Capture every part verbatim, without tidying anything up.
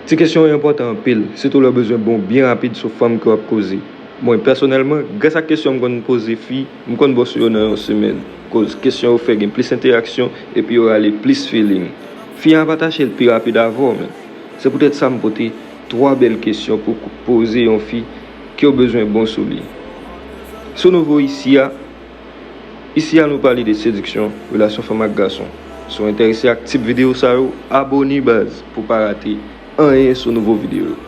Ti kesyon yo enpòtan anpil, sitou lè w bezwen bon byen rapid sou fanm ke w ap koze. Mwen, pèsonèlman, gras ak kesyon m konn poze fi, m konn bon sou yo nan yon semèn. Koz kesyon yo fè gen plis entèraksyon epi yo rale plis feeling. Fi an ap atache l pi rapid avè w, men. Se poutèt sa m pote twa bèl kesyon pou k-, poze yon fi ke w bezwen bon sou li. Si w nouvo isi a, isi a nou pale de sediksyon, relasyon fanm ak gason. Si w enterese ak tip videyo sa yo, abone baz pou w pa rate anyen sou nouvo videyo yo.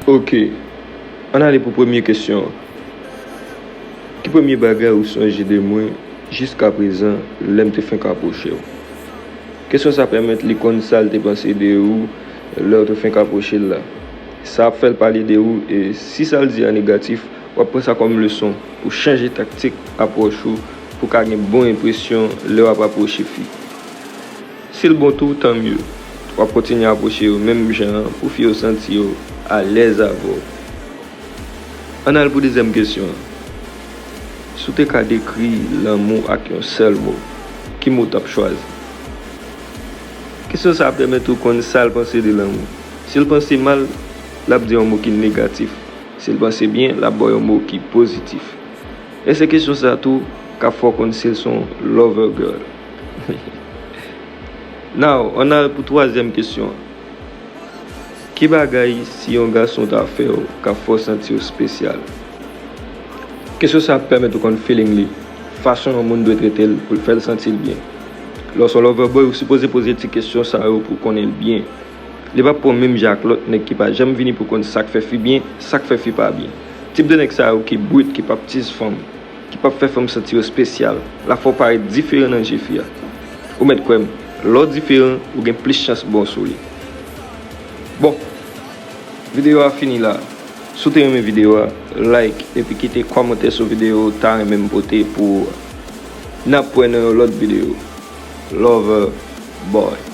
Oke, ann ale pou premye kesyon an. Ki premye bagay ou sonje de mwen jiskaprezan lè m te fenk apwoche w? Kesyon sa pèmèt li konn sa l te panse de ou lè w te fenk apwoche l la. Sa ap fè l pale de ou, e si sa l di a negatif, w ap pran sa kòm leson pou chanje taktik apwòch ou pou w ka gen bon enpresyon lè w ap apwoche fi. Si l bon tou, tanmye. W ap kontinye apwoche yo menm jan an pou fi yo santi yo alèz avè w. Ann al pou dezyèm kesyon an. Si w te ka dekri lanmou ak yon sèl mo, ki mo w t ap chwazi? Kesyon sa a pèmèt ou konn sa l panse de lanmou. Si l panse mal, l ap di yon mo ki negatif. Si l panse byen, l ap ba w yon mo ki pozitif. E se kesyon sa tou k ap fè w konn si l se yon lover girl. Now, ann al pou twazyèm kesyon an. Ki bagay si yon gason ta fè w k ap fè w santi w espesyal? Kesyon sa ap pèmèt ou konn feeling li, fason yon moun dwe trete l pou l fè l santi l byen. Lè w se yon lover boy, ou sipoze poze ti kesyon sa yo pou w konnen l byen. Li p ap pran w menm jan ak lòt nèg ki pa janm vini pou konn sa k fè fi byen, sa k fè fi pa byen. Tip de nèg sa yo ki brit, ki p ap tiz fanm, ki p ap fè fanm santi yo espesyal, l ap fè w parèt diferan nan je fi a. Ou mèt kwè m, lè w diferan, ou gen plis chans bon sou li. Bon, videyo a fini la. Si w te renmen videyo a, like epi kite kòmantè sou videyo ou ta renmen m pote pou ou. N ap wè nan yon lòt videyo. Lover boy.